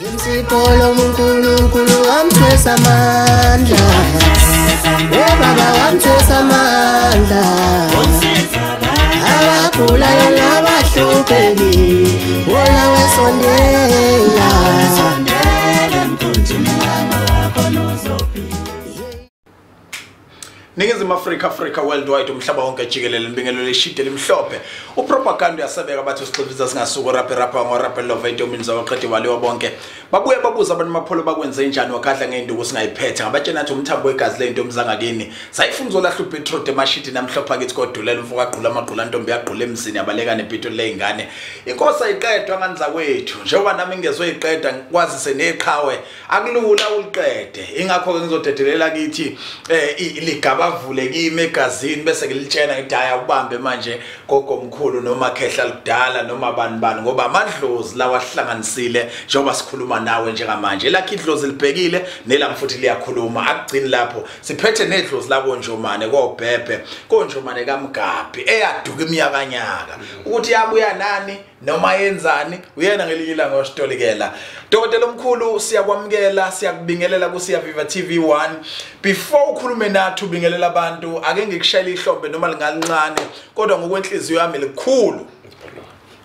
Insipho uNkulunkulu wamthwesa amandla. Baba wamthwesa amandla. Abagulayo nabahluphekile, wona wesondela. Ningizimu Afrika, Africa worldwide, umhlaba wonke jikelele, nibingelele ishide limhlophe. Upropaganda uyasabeka bathi usixivisa singasuka rape rapa ngorape love intomini zawaqedi waliwa bonke. Babuye babuza abantu mapholo bakwenze njani wakadla ngeinduku singayiphethe. Ngabatshena athi umthambo wegazi leintombi zangakini. Sayifuna uzolahla ubeetroot emashidi namhlophe akithi kodulela umfo kagqula amagqula ntombi yagqula emzini yabaleka nepito leyingane. Inkosi ayiqedwa ngani zakwethu. Njengoba nami ngizoyiqeda ngikwazise neqhawe akulula uliqede. Ingakho ke ngizodedelela kithi ligaba avule kimi egazini bese ngilitshena ngithi hayi ubambe manje gogo omkhulu noma khehla lidala noma bani bani ngoba amadlozi lawa ahlanganisile njengoba sikhuluma nawe njengamanje lakhe idlozi libhekile nelami futhi liyakhuluma akugcini lapho siphethe nedlozi labo Njomane koBhebhe koNjomane kaMgabhi eyaduka iminyakanyaka ukuthi yabuya nani noma yenzani uyena ngelinye ilanga wasitolikela. Dokotela omkhulu siyakwamukela siyakubingelela ku Siyaviva TV 1. Before ukhulume nathi ubingelela abantu ake ngikushayele ihlombe noma lingalincane kodwa ngokwenhliziyo yami likhulu.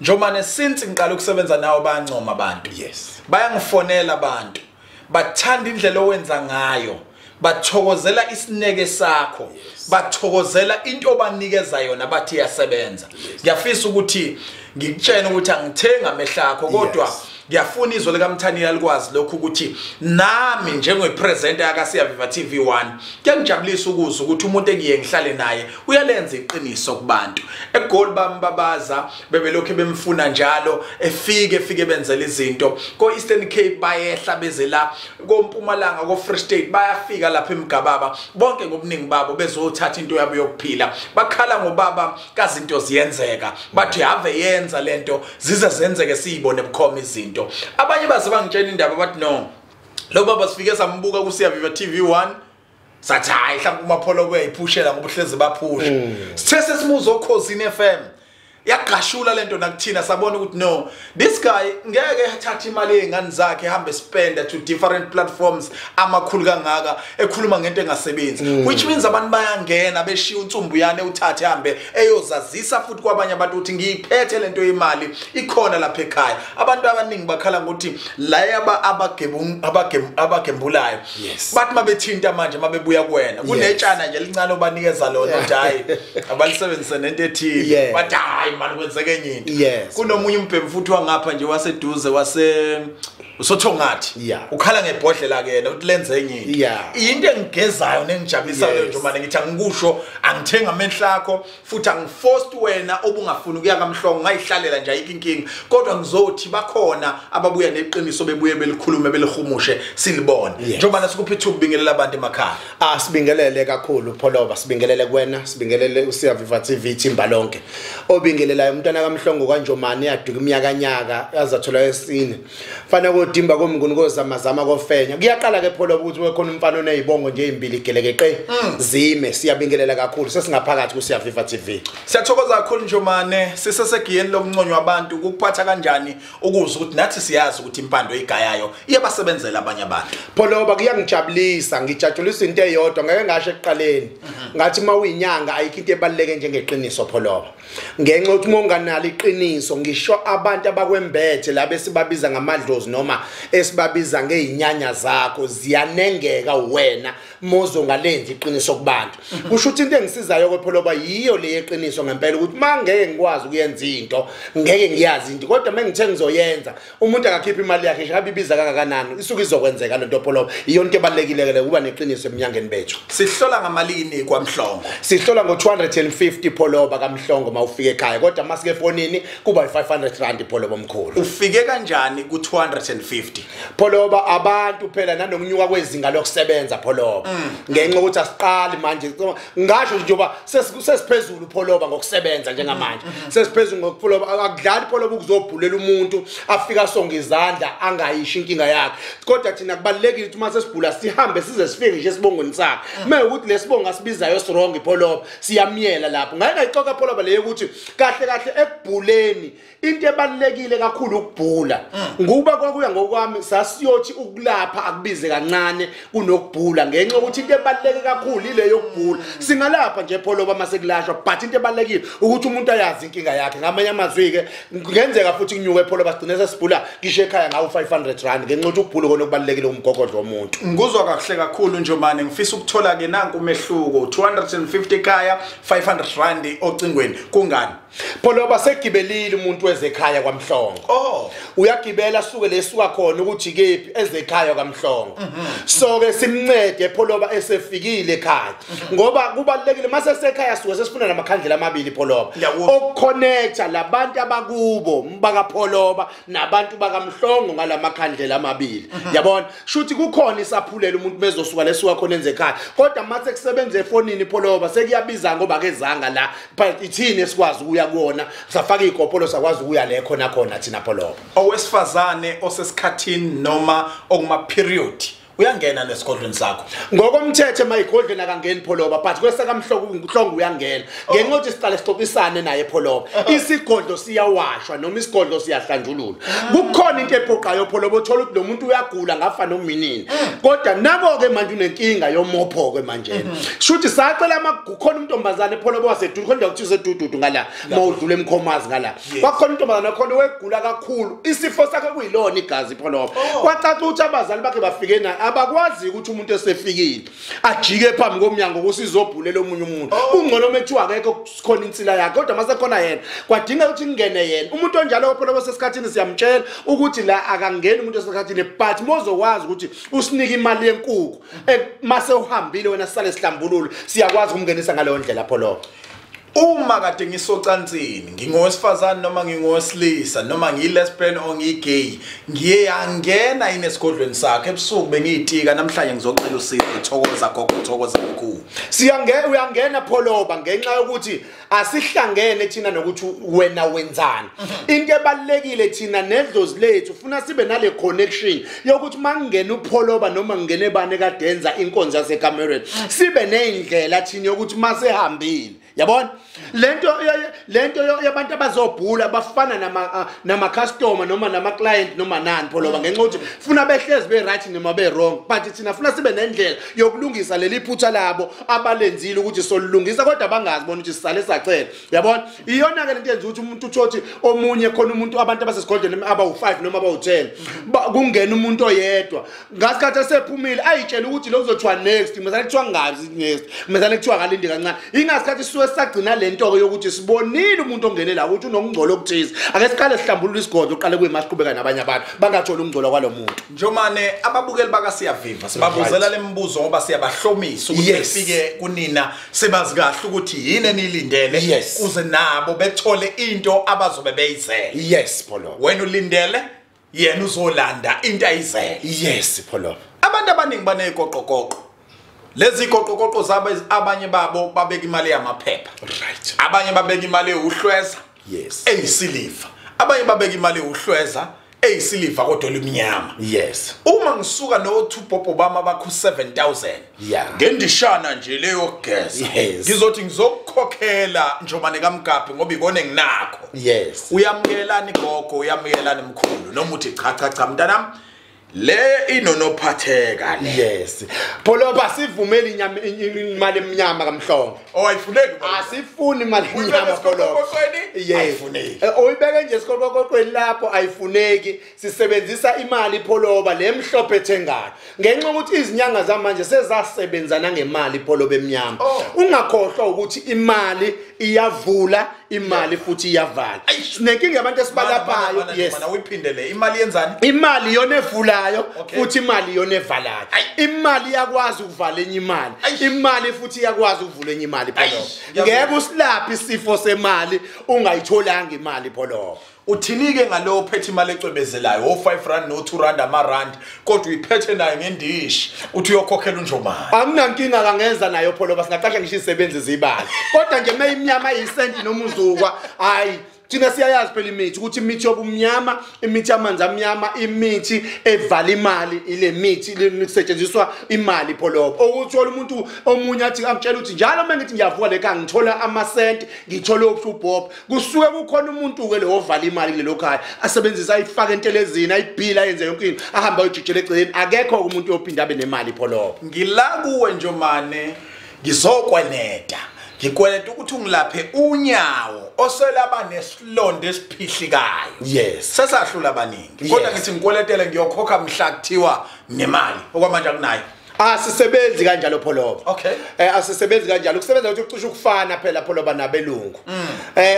Njomane since ngiqala ukusebenza nawe bayancoma abantu. Yes. Bayangifonela abantu. Bathanda indlela owenza ngayo. Bathokozela isineke sakho. Bathokozela into obanikeza yona bathi iyasebenza. Ngiyafisa ukuthi ngikutshene ukuthi angithenga amehlo akho kodwa ngiyafuna izwe likaMthaniya likwazi lokhu ukuthi nami njengoyipresenter yakaSiyaviva TV 1 kuyangijabulisa ukuzwa ukuthi umuntu engiye ngihlale naye uyalenza iqiniso kubantu. EGoli bambabaza bebelokhu bemfuna njalo efike benzela izinto. Ko Eastern Cape bayehla beze la, ko Mpumalanga, ko Free State bayafika lapha eMgababa bonke ngobuningi babo bezothatha into yabo yokuphila. Bakhala ngobaba kazinto ziyenzeka bathi have yenza lento zize zenzeke siyibone bukhoma izinto. Abanye baze bangitshela indaba bathi no lo baba sifike sambuka ku Siyaviva TV 1 sathi hayi mhlawumbe uMapholo kuyayiphushela ngoba uhlezi baphusha. Sithe sesimuzo oKhosini FM yagqashula lento nakuthina sabona ukuthi no this guy ngeke athathe imali yezingane zakhe ehambe spend to different platforms amakhulu kangaka ekhuluma ngento engasebenzi, which means abantu bayangena beshiya unsumbuyane uthathe hambe eyozazisa futhi kwabanye abantu ukuthi ngiyiphethe lento yemali ikhona lapha ekhaya. Abantu abaningi bakhala ngokuthi la abagembulayo bathi mabethinta manje mabebuya kuwena kunetshana nje lincane obanikeza lona uthi hayi abalisebenzise nento ethile bathi hayi manje kwenzeke enye into. Kunomunye umbhemu futhi wangapha nje waseduze wase usothongathi ukhala ngebhodlela ke yena uthi lenze enye into. Into engigezayo nengijabulisayo nje manje ngithi angikusho angithenga amehlo akho futhi angiforced wena obungafuni ukuya kaMhlongo ngayihlalela nje ayikho inkinga kodwa ngizothi bakhona ababuya neqiniso bebuye belikhulume belihumushe silibone. Njengoba sikuphi ithuba ubingelela abantu emakhaya. Sibingelele kakhulu Pholoba, sibingelele kuwena, sibingelele uSiyaviva TV thimba lonke. Obingelelayo umntwana kaMhlongo kaNjomane yaduka iminyakanyaka yazathola esine. Fanele kodimba komnguni kozamazama kofenya. Kuyaqala ke Pholoba ukuthi wekhona umfana onezibongo nje ezimbili gelekeqe zime. Siyabingelela kakhulu sesingaphakathi kuSiyaviva TV. Siyathokoza kakhulu Njomane, sisesegiyeni lokunconywa abantu ukuphatha kanjani ukuze ukuthi nathi siyazi ukuthi impando egayayo iyabasebenzela abanye abantu. Pholoba kuyangijabulisa, ngijatshulisa into eyodwa ngeke ngasho ekuqaleni. Ngathi mawuyinyanga ayikho into ebaluleke njengeqiniso Pholoba. Ngenxa yokuthi monganalo iqiniso ngisho abantu abakwembethe laba esibabiza ngamadlozi noma esibabiza ngeinyanya zakho ziyanengeka wena mozongalenzi iqiniso kubantu. Kusho ukuthi into engisizayo kwePholoba yiyo le yeqiniso ngempela ukuthi mangeke ngikwazi ukuyenza into ngeke ngiyazi into kodwa mengithe ngizoyenza umuntu akakhipha imali yakhe nje abibiza kangakanani isuke izokwenzeka lento Pholoba. Iyo into ebalulekile ke kuba neqiniso eminyangeni bethu. Sihlola ngamalini kwaMhlongo? Sihlola ngo250 Pholoba kaMhlongo mawufika ekhaya kodwa masike efonini kuba i500 rand Pholoba omkhulu. Ufike kanjani ku250? Pholoba abantu phela nanokunyuka kwezinga lokusebenza Pholoba ngenxa ukuthi asiqali manje ngasho nje njengoba sesiphezulu Pholoba ngokusebenza njengamanje sesiphezulu ngokupholoba akudlali Pholoba ukuzobhulela umuntu afika sonke izandla angayisho inkinga yakhe kodwa thina kubalekile ukuthi uma sesibhula sihambe size sifike nje esibongweni sakhe manje ukuthi lesibongo asibizayo sirong Pholoba siyamiyela lapho ngeke ngayixoxa Pholoba leyo ukuthi kahle kahle ekubhuleni into ebalekile kakhulu ukubhula ngoba kwakuya Kodwa ngokwami sasiyothi ukulapha akubize kancane kunokubhula, ngenxa yokuthi into ebaluleke kakhulu ile yokubhula. Singalapha nje Pholoba mase kulashwa, but into ebalulekile ukuthi umuntu ayazi inkinga yakhe. Ngamanye amazwi ke kungenzeka futhi kunyuke Pholoba sigcine sesibhula ngisho ekhaya ngawo 500 rand, ngenxa yokuthi ukubhula kona kubalulekile umgogodlo womuntu. Ngikuzwa kahle kakhulu Njomane, ngifisa ukuthola ke nanku umehluko, 250 ekhaya, 500 rand ocingweni, kungani? Pholoba segibelile umuntu wezekhaya kwaMhlongo. Oh, uyagibela suke lesuka khona ukuthi kephi ezekhaya kwaMhlongo. So ke simncede Pholoba esefikile ekhaya, ngoba kubalulekile mase sekhaya suke sesifuna namakhandlela amabili Pholoba, okuconnecta labantu abakubo bakaPholoba nabantu bakaMhlongo ngalamakhandlela amabili. Yabona shuthi kukhona isaphulela umuntu mezosuka lesuka khona enzekhaya, kodwa mase kusebenza efonini Pholoba sekuyabiza ngoba kezanga la, but ithini esikwazi ukuya kuona, safaka igopolo sakwazi ukuya le khona khona thina Pholoba. Owesifazane osesikhathini noma okuma period uyangena nesigodlweni sakho ngokomthetho emayigodlweni akangeni Pholoba, but kwesakaMhlongo uyangena ngenxa yokuthi siqale sixoxisane naye Pholoba. Isigodlo siyawashwa noma isigodlo siyahlanjululwa. Kukhona into ephoqayo Pholoba, uthola ukuthi lo muntu uyagula ngafa nominini, kodwa nabo ke manje unenkinga yomopho ke manje. Shuthi sacela kukhona umntombazane Pholoba wasedudu, khona indawo kuthiwa sedududu ngala mawudlula emkhomazi ngala, kwakhona intombazane khona wegula kakhulu, isifo sakhe kuyilona igazi Pholoba. Kwacaca ukuthi abazali bakhe bafike naye, abakwazi ukuthi umuntu esefikile ajike phambi komnyango kusizobhulela omunye umuntu. Kungcono methiwa akekho sikhona insila yakhe, kodwa mase khona yena kwadinga ukuthi kungene yena. Umuntu onjalo Pholoba sesikhathini siyamtshela ukuthi la akangeni umuntu esikhathini, but mozokwazi ukuthi usinike imali yenkukhu mase uhambile wena sisale sihlambulule, siyakwazi ukumngenisa ngaleyo ndlela Pholoba. Uma kade ngisocansini, ngingowesifazane noma ngingowesilisa noma ngiyi-lesbian or ngiyi-gay, ngiye yangena yini esigodlweni sakho ebusuku bengiyitika, namhlanje ngizocela usizo, thokoza gogo, thokoza mkhulu. Siyangena, uyangena Pholoba ngenxa yokuthi asihlangene thina nokuthi wena wenzani. Into ebalulekile thina nedlozi lethu ufuna sibe nale connection yokuthi mangena uPholoba noma ngene bani kadenza inkonzo yasekamereni, sibe neyindlela thina yokuthi masehambile. Yabona lento yabantu abazobhula bafana nama customer noma nama client noma nani Pholoba, ngenxa ukuthi funa behlezi be right noma be wrong, but thina funa sibe nendlela yokulungisa leli phutha labo abalenzile ukuthi solungisa, kodwa bangazi bona ukuthi sisale sacela. Yabona iyona ke lento yenza ukuthi umuntu uthothi omunye khona umuntu abantu abasesigodlweni abawu5 noma abawu10 kungena umuntu oyedwa ngasikhathi esephumile ayitshela ukuthi lo uzothiwa next, mase kuthiwa ngazi next, mase kuthiwa kalinde kancane, ingasikhathi sisuke sagcina lento yokuthi sibonile umuntu ongene la ukuthi unokungcola okuthize, ake siqale sihlambulule isigodlo uqale kuyimasiqhubeka nabanye abantu bangatholi ukungcola kwalomuntu. Njomane, ababukeli bakaSiyaviva sibabuzela lembuzo ngoba siyabahlomisa ukuthi befike kunina sebazi kahle ukuthi yini enilindele, kuze nabo bethole into abazobe beyizele. Yes Pholoba, wena ulindele yena uzolanda into ayizele. Yes Pholoba, abantu abaningi banezigoqogoqo, lezi goqogoqo zabo abanye babo babeka imali yamaphepha, right, abanye babeka imali ewuhlweza, yes, eyisiliva, abanye babeka imali ewuhlweza eyisiliva kodwa limnyama. Yes, uma ngisuka no 2 popo bama bakho 7000, yeah, ngendishana nje leyo geza, ngizothi ngizokukhokhela Njomane kaMgabhi ngoba ikone nginakho. Yes, uyamukelani gogo, uyamukelani mkhulu, noma uthi cha cha cha mntanami le inonophatheka le. Yes Pholoba, sivumeli inyama imali emnyama kaMhlongo. Oh, ayifuneki, asifuni imali emnyama Pholoba. Yes, ayifuneki. Oyibeke nje esiqoqoqweni lapho ayifuneki. Sisebenzisa imali Pholoba lemhlophe ethengayo, ngenxa yokuthi izinyanga zamanje sezasebenzana ngemali Pholoba emnyama. Ungakhohlwa ukuthi imali iyavula, imali futhi iyavala. Sinenkinga yabantu esibalaphayo. Yes, mana uyiphindele imali yenzani? Imali yona evulayo futhi imali yona evalayo. Imali iyakwazi ukuvala enye imali, imali futhi iyakwazi ukuvula enye imali Pholoba. Ngeke usilaphe isifo semali ungayitholanga imali Pholoba. Uthinike ngalo phethe imali ecwebezelayo o5 rand no2 rand ama rand, kodwa uyiphethe nayo ngendishi uthi uyokhokhela uNjomane. Anginankinga kangenza nayo Pholoba, singaqasha ngisho izisebenzi zibali, kodwa nje mayimnyama ayisenti noma uzukwa, hayi Thina siyayazi phela imithi ukuthi imithi yobumnyama, imithi yamanzi amnyama, imithi evala imali, ile mithi lisetshenziswa imali Pholoba. Okuthola umuntu omunye athi angitshela ukuthi njalo uma ngithi ngiyavuka leka ngithola amasenti, ngithola uBob. Kusuke kukhona umuntu ke lo ovala imali kulelo khaya, asebenzisa ayifake entelezini, ayibhila ayenze yonke into, ahamba ayojijela eceleni. Akekho umuntu oyophinda abe nemali Pholoba. Ngila kuwe Njomane, ngizokweneta. Ngikweleta ukuthi ungilaphe unyawo oselaba nesilonda esiphihlikayo. Yes. Sesahlula abaningi. Kodwa ngithi ngikweletele ngiyokhokha mhla kuthiwa nemali. Okwamanje akunayo. Asisebenzi kanjalo Pholoba. Okay. Asisebenzi kanjalo. Kusebenza ukuthi ucishe ukufana phela Pholoba nabelungu.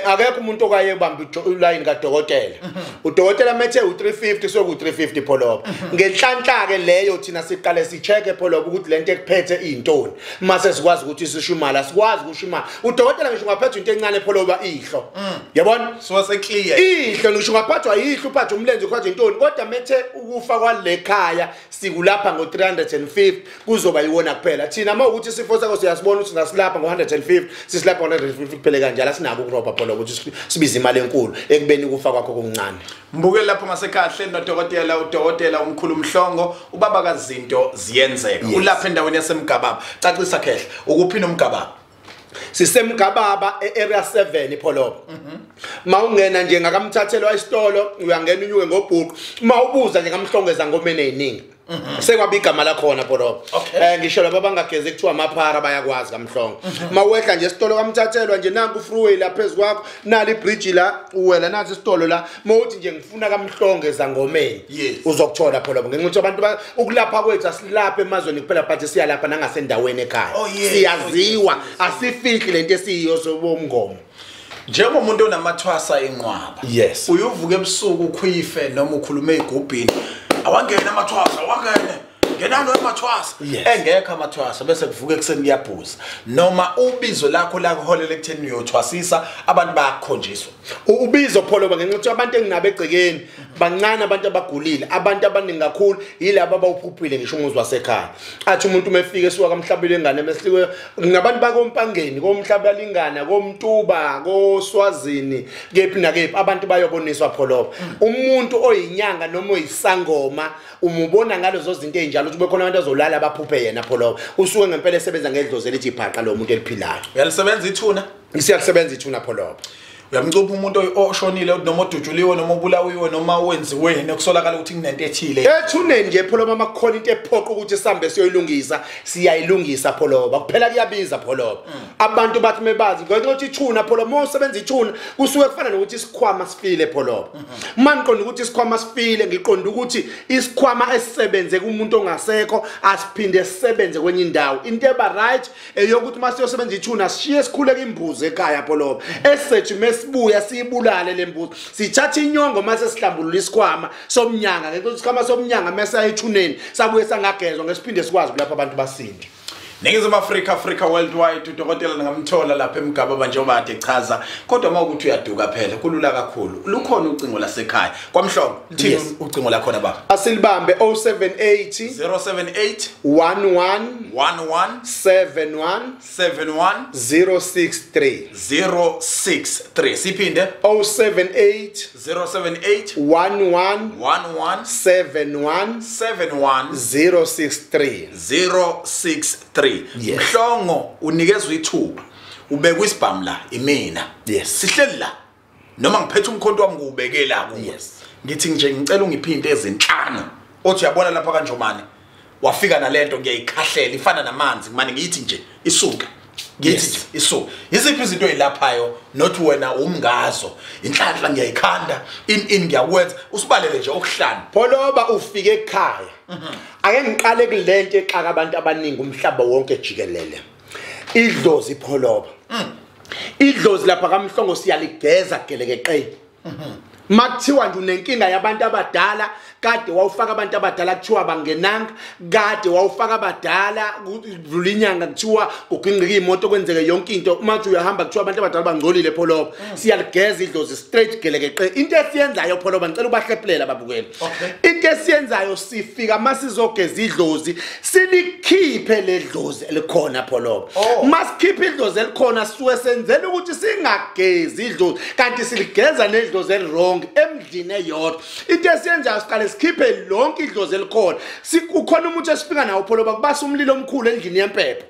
Akekho umuntu okaye ubamba uline kadokotela. Udokotela methe u350 soku 350 Pholoba. Ngenhlanhla ke leyo thina siqale sicheke Pholoba ukuthi lento ekuphethe intoni. Mase sikwazi ukuthi sisho imali, asikwazi ukusho imali. Udokotela ngisho ungaphathwa into encane Pholoba ihlo. Yabona? So se clear. Ihlo ngisho ungaphathwa ihlo, uphathwa umlenze, uphathwa intoni. Kodwa methe ukufa kwale khaya sikulapha ngo 350 kuzoba yiwona kuphela. Thina mawukuthi isifo sakho siyasibona ukuthi singasilapha ngo150, sisilapha ngo150 kuphele kanjalo, asinako ukurobha Pholoba ukuthi sibize imali enkulu ekubeni ukufa kwakho kuncane. Mbukeli lapho ngasekhaya nodokotela, udokotela umkhulu Mhlongo, ubaba kazinto ziyenzeka. Ulapha endaweni yaseMgababa. Cacisa khehle, ukuphi noMgababa? Sisemgababa e-area 7 Pholoba. Mawungena nje ngakamthathelwa isitolo, uyangena unyuke ngobhuqu. Mawubuza nje ngamhlongeza ngomene eziningi. Sekwaba igama lakhona Pholoba. Ngisho laba abangagezi kuthiwa amaphara bayakwazi kaMhlongo. Mawehla nje isitolo kamthathelwa nje nanku freeway la phezukwakho, nali bridge la, uwela nathi isitolo la. Mawuthi nje ngifuna kaMhlongeza ngomeni, uzokuthola Pholoba. Ngenxa ukuthi abantu ukulapha kwethu asilapha emazweni kuphela, but siyalapha nangasendaweni ekhaya. Siyaziwa, asifihli lento esiyiyo sobomngomo. Njengomuntu onamathwasa enqwaba. Yes. Uyuvuka ebusuku ukhwife noma ukhulume egubhini. Awangena amathwasa, awangene. Ngenani emathwasa. Engekho amathwasa bese kuvuka ekseni kuyabhuza. Noma ubizo lakho lakuholela ekutheni uyothwasisa abantu bayakhonjiswa. Ubizo Pholoba ngenxa ukuthi abantu enginabo egcekeni bancane, abantu abagulile, abantu abaningi kakhulu yilabo abawuphuphile ngisho umuzi wasekhaya. Athi umuntu uma efika esuka kamhlabile engane mesihliwe ngabantu bakompangeni, komhlabalingana, komtuba, koswazini, kephi nakephi abantu bayoboniswa Pholoba. Umuntu oyinyanga noma oyisangoma umubona ngalezo zinto ezinjalo ukuthi bekhona abantu azolala baphuphe yena Pholoba. Usuke ngempela esebenza ngedlozi elithi ibhaqa lo muntu eliphilayo. Uyalisebenza ithuna? Siyalisebenza ithuna Pholoba. Uyamcupha umuntu oshonile noma odutshuliwe noma obulawiwe noma wenziweni okusolakala ukuthi kunento ethile. Ethuneni nje Pholoba makukhona into ephoqa ukuthi sihambe siyoyilungisa, siyayilungisa Pholoba. Kuphela kuyabiza Pholoba. Abantu bathi mebazi ngenxa yokuthi ithuna Pholoba, uma usebenza ithuna kusuke kufana nokuthi isikhwama sifile Pholoba. Uma ngiqonda ukuthi isikhwama sifile, ngiqonda ukuthi isikhwama esisebenze kumuntu ongasekho asiphinde sisebenze kwenye indawo. Into eba right eyokuthi uma siyosebenza ithuna sishiye sikhuleke imbuzi ekhaya Pholoba. Esethi sibuya siyibulale lembuzi, sithatha inyongo mase sihlambulula isikhwama somnyanga. Ngenxa isikhwama somnyanga mase ayithuneni sabuye sangagezwa ngesiphinde sikwazi kulapha abantu basinde. Ningizimu Afrika, Africa worldwide, udokotela ningamthola lapha eMgababa njengoba kade echaza. Kodwa uma ukuthi uyaduka phela kulula kakhulu. Lukhona ucingo lasekhaya kwaMhlongo. Lithini ucingo lakhona baba? Asilibambe 078 078 11 11 71 71 063 063. Siphinde 078 078 11 11 71 71 063 063. Mhlongo unikezwe ithuba, ubekwe isibhamu la imina. Sihleli la noma ngiphethe umkhonto wami ngiwubekela kuwe. Ngithi nje ngicela ungiphinte ezinhlanu. Othi uyabona lapha kaNjomane wafika nalento ngiyayikhahlela ifana namanzi, manje ngiyithi nje isuke. Ngithi nje isuke. Iziphi izinto ezilaphayo not wena umngazo? Inhlanhla ngiyayikhanda, in ngiyakwenza, usibalele nje okuhlanu. Pholoba ufike ekhaya. Ake ngiqale kulento exaka abantu abaningi umhlaba wonke jikelele. Idlozi Pholoba. Idlozi lapha kaMhlongo siyaligeza gelekeqe. Makuthiwa nje unenkinga yabantu abadala, kade wawufaka abantu abadala kuthiwa bangenanga, kade wawufaka abadala kudlula inyanga kuthiwa kuginqika imoto kwenzeke yonke into, manje uyahamba kuthiwa abantu abadala bangcolile Pholoba. Siyaligeza idlozi straight gelekeqe. Into esiyenzayo Pholoba, ngicela ubahlephulela babukeli. Into esiyenzayo, sifika masizogeza idlozi silikhiphe le dlozi elikhona Pholoba. Masikhiphe idlozi elikhona sisuke senzela ukuthi singagezi idlozi, kanti siligeza nedlozi eliwrong emdlini eyodwa. Into esiyenzayo, siqale sikhiphe lonke idlozi elikhona. Kukhona umuntu esifika nawo Pholoba, kubasa umlilo omkhulu endlini yempepho.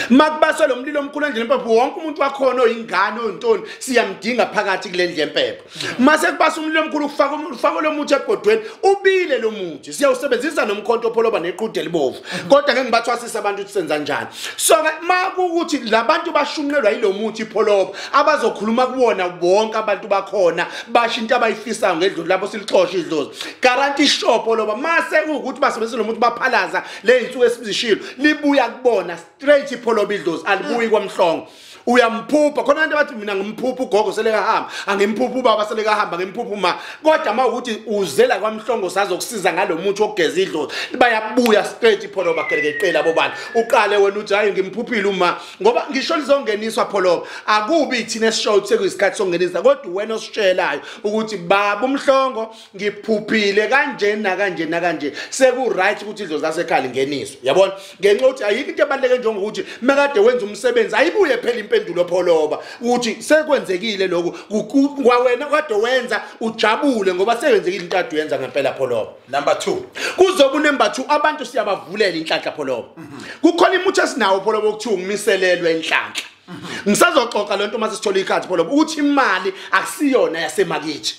Makubaswa lo mlilo omkhulu endlini yempepho, wonke umuntu wakhona oyingane oyintoni siyamdinga phakathi kule ndlu yempepho. Mase kubasa umlilo omkhulu, kufakwe lo muthi ebhodweni, ubile lo muthi, siyawusebenzisa nomkhonto Pholoba neqhude elibovu. Kodwa ngeke ngibathwasise abantu ukuthi senza njani. So ke makukuthi labantu bashunqelwa yilo muthi Pholoba, abazokhuluma kuwona bonke abantu bakhona basho into abayifisayo ngedlozi labo, silixoshe idlozi. Guarantee sure Pholoba, mase kuwukuthi basebenzisa lo muthi baphalaza le insuku esizishilo, libuya kubona straight Pholoba idlozi, alibuyi kwaMhlongo. Uyamphupha khona abantu bathi mina ngimphupha ugogo selekahamba, angimphupha ubaba selekahamba, ngimphupha uma. Kodwa mawukuthi uzela kwaMhlongo sazokusiza ngalo muthi wokugeza idlozi, bayabuya straight Pholoba gelekeqela labo bantu. Uqale wena uthi hayi ngimphuphile uma, ngoba ngisho lizongeniswa Pholoba, akubi thina esishoyo ukuthi sekuyisikhathi sokungenisa, kodwa wena ositshelayo ukuthi baba uMhlongo ngiphuphile kanje nakanje nakanje, seku right ukuthi idlozi lasekhaya lingeniswe. Yabona, ngenxa yokuthi ayikho into ebaluleke njengokuthi mekade wenza umsebenzi ayibuye phela impendulo Pholoba ukuthi sekwenzekile lokhu kwawena kade wenza, ujabule ngoba sekwenzekile into ade uyenza ngempela Pholoba. Number 2. Kuzoba number 2, abantu siyabavulela inhlanhla Pholoba. Kukhona imuthi esinawo Pholoba okuthiwa ukumiselelwe inhlanhla. Ngisazoxoxa lento mase sithola ikhathi Pholoba, ukuthi imali akusiyona yasemakithi.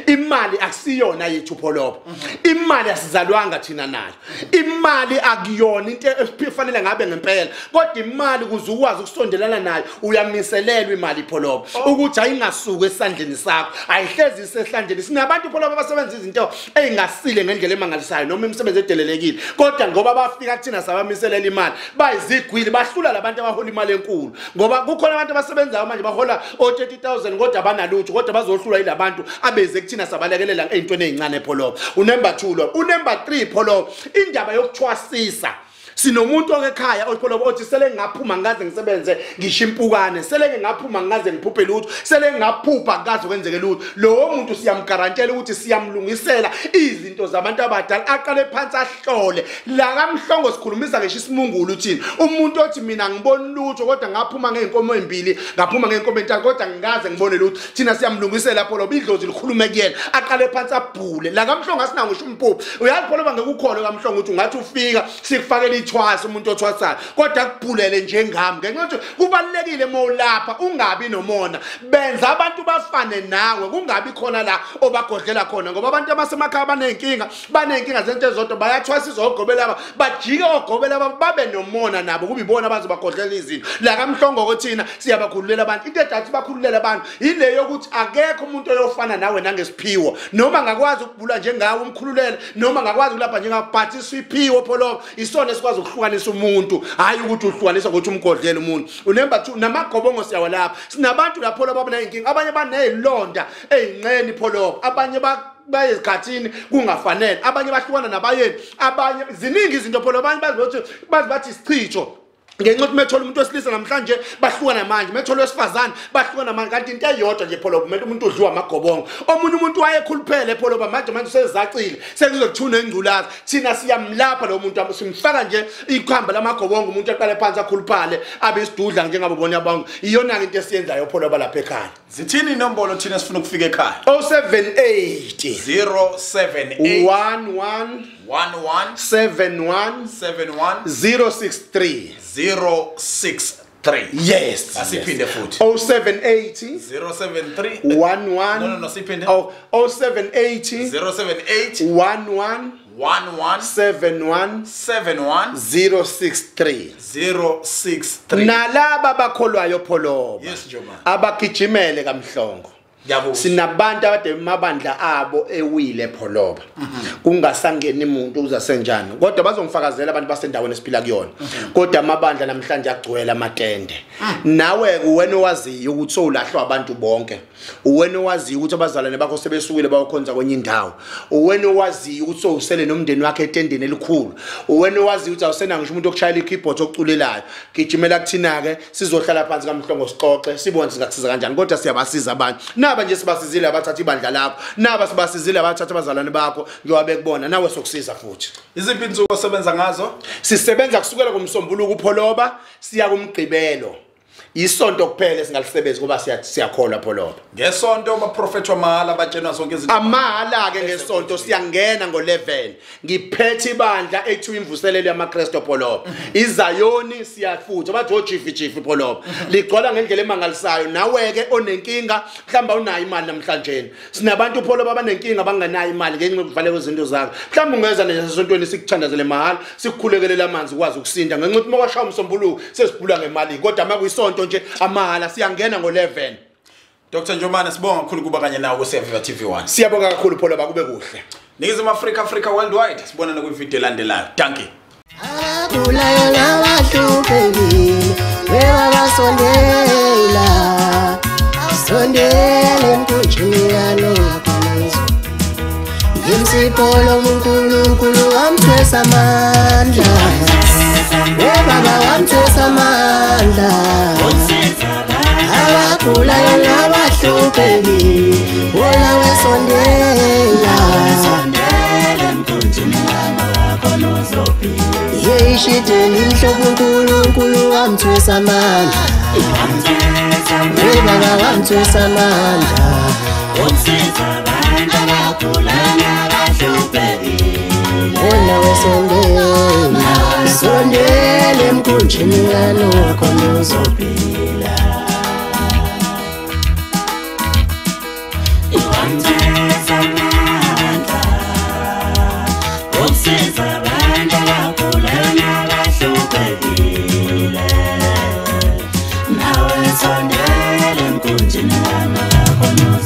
Imali akusiyona yethu Pholoba. Imali asizalwanga thina nayo. Imali akuyona into efanele ngabe ngempela, kodwa imali ukuze ukwazi ukusondelana nayo uyamiselelwa imali Pholoba, ukuthi ayingasuki esandleni sakho, ayihlezi isesandleni. Sinabantu Pholoba abasebenza izinto ezingasile ngendlela emangalisayo noma imisebenzi edelelekile, kodwa ngoba bafika kuthina sabamiselela imali, bayizigwili, bahlula labantu abahola imali enkulu. Ngoba kukhona abantu abasebenzayo manje bahola o 30,000 kodwa abanalutho, kodwa bazohlulwa yilabantu abeze kuthina sabalekelela ey'ntweni ey'ncane Pholoba. Unumber 2 lo. Unumber 3 Pholoba, indaba yokuthwasisa. Sinomuntu okekhaya oPholoba othi sele ngaphuma ngaze ngisebenze ngisho impukane, sele ngaphuma ngaze ngiphuphe lutho, sele ngaphupha ngaze kwenzeke lutho. Lowo muntu siyamgarantela ukuthi siyamlungisela izinto zabantu abadala, aqale phansi ahlole. La kaMhlongo sikhulumisa ngisho isimungulu uthini umuntu othi mina ngibona lutho kodwa ngaphuma ngeenkomo ezimbili, ngaphuma ngeenkomo entathu kodwa ngikaze ngibone lutho. Thina siyamlungisela Pholoba, idlozi likhulume kuyena, aqale phansi abhule. La kaMhlongo asinawo ngisho umphupho. Uyazi Pholoba ngeke ukhole kaMhlongo ukuthi ungathi ufika sikufakele ithwasa umuntu othwasayo, kodwa akubhulele njengami. Ngenxa yokuthi kubalulekile mawulapha ungabi nomona, benza abantu bafane nawe, kungabi khona la obagodlela khona, ngoba abantu abasemakhaya baney'nkinga, baney'nkinga zento ezodwa, bayathwasisa ogobela laba, bajike ogobela laba babe nomona nabo, kube ibona abazobagodlela izinto. La kaMhlongo thina siyabakhululela abantu. Into edathi bakhululela abantu ile yokuthi akekho umuntu oyofana nawe nangesiphiwo, noma ngakwazi ukubhula njengawe umkhululele, noma ngakwazi ukulapha njengawe, but isiphiwo Pholoba isona esikwazi ukuhlukanisa umuntu, hayi ukuthi uhlukanisa ngokuthi umgodlele umuntu. Unumber 2, namagobongo siyawalapha. Sinabantu lapho laba abaneyinkinga, abanye banezilonda eyinqeni Pholoba, abanye bayezikhathini kungafanele, abanye bahlukana nabayeni, abanye ziningi izinto Pholoba, abanye bazi bathi isichitho. Ngenxa yokuthi methola umuntu wesilisa namhlanje bahlukana manje, methola wesifazane bahlukana manje, kanti into eyodwa nje Pholoba, umuntu umuntu udliwa amagobongo. Omunye umuntu wayekhuluphele Pholoba, manje usezacile, sekuzokuthiwa unengculazi. Thina siyamlapha lo muntu, simfaka nje ikhamba lamagobongo, umuntu aqale phansi akhuluphale abe isidudla njengabo bona bonke. Iyona into esiyenzayo Pholoba lapha ekhaya. Zithini inombolo thina sifuna ukufika ekhaya? 078 078 11 11 71 71 063. 063. Yes. Asiphinde futhi. 078 073 11 No, siphinde. Oh, 078 078 11 11 71 71 063. 063. Nalaba bakholwayo Pholoba, Yes, Njomane. abagijimele kaMhlongo. Sinabantu abade mabandla abo ewile Pholoba, kungasangeni umuntu uzasenjani, kodwa bazongifakazela abantu basendaweni esiphila kuyona. Kodwa amabandla namhlanje agcwele amatende. Nawe wena owaziyo ukuthi sowulahlwa abantu bonke, wena owaziyo ukuthi abazalwane bakho sebesukile bayokhonza kwenye indawo, wena owaziyo ukuthi sowusele nomndeni wakhe etendeni elikhulu, wena owaziyo ukuthi awusena ngisho umuntu okushayela i-keyboard oculelayo, gijimela kuthina ke sizohlala phansi kaMhlongo sixoxe sibone singakusiza kanjani. Kodwa siyabasiza abantu naba nje, sibasizile abathatha ibandla lakho, naba sibasizile abathatha abazalwane bakho, njengoba bekubona nawe sokusiza futhi. Iziphi insuku osebenza ngazo? Sisebenza kusukela kuMsombuluko uPholoba siya kuMgqibelo. Isonto kuphela esingalisebenzi ngoba siyakholwa Pholoba. Ngesonto abaprofeti wamahhala batshenwa zonke izinto. Amahhala ke ngesonto siyangena ngo11. Ngiphethe ibandla ekuthiwa imvuselelo yamaKristu Pholoba. Izayoni siyafutha bathi ojifi jifi Pholoba. Ligcwala ngendlela emangalisayo. Nawe ke onenkinga mhlamba unayo imali namhlanje. Sinabantu Pholoba abanenkinga bangenayo imali ngenxa yokuvaleka izinto zakho. Mhlamba ungeza nesontweni sikuthandazele mahhala, sikukhulekelele amanzi ukwazi ukusinda. Ngenxa yokuthi makwashaya uMsombuluko sesibhula ngemali, kodwa makuyisonto nje amahhala siyangena ngo11. Dr Njomane, sibonga kakhulu kuba kanye nawe ku-Siyaviva TV1. Siyabonga kakhulu Pholoba, kube kuhle. Ningizimu Afrika, Africa worldwide. Sibonane kwivideo elandelayo. Dankie. Abagulayo nabahluphekile webabasondela, sondela emkhunjini kaNowa. Yimsipho loNkulunkulu wamthwesa amandla, webaba wamthwesa amandla. Abagulayo nabahluphekile wona wesondela, yeyishideni imhlophe uNkulunkulu wamthwesa amandla, webaba wamthwesa amandla. Wona wesondela, sondela emkhunjini kaNowa khona uzophila.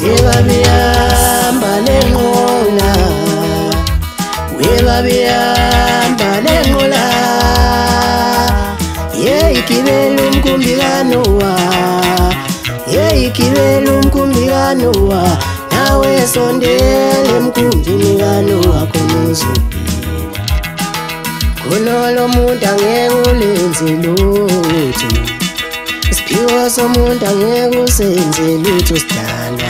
Webabihamba lenqola, webabihamba lenqola, yeyigibela umkhumbi kaNowa, yeyigibela umkhumbi kaNowa. Nawe sondela emkhunjini kaNowa khona uzophila. Khona lo muntu angeke ulenze lutho, isiphiwo somuntu angeke usenze lutho sidalwa.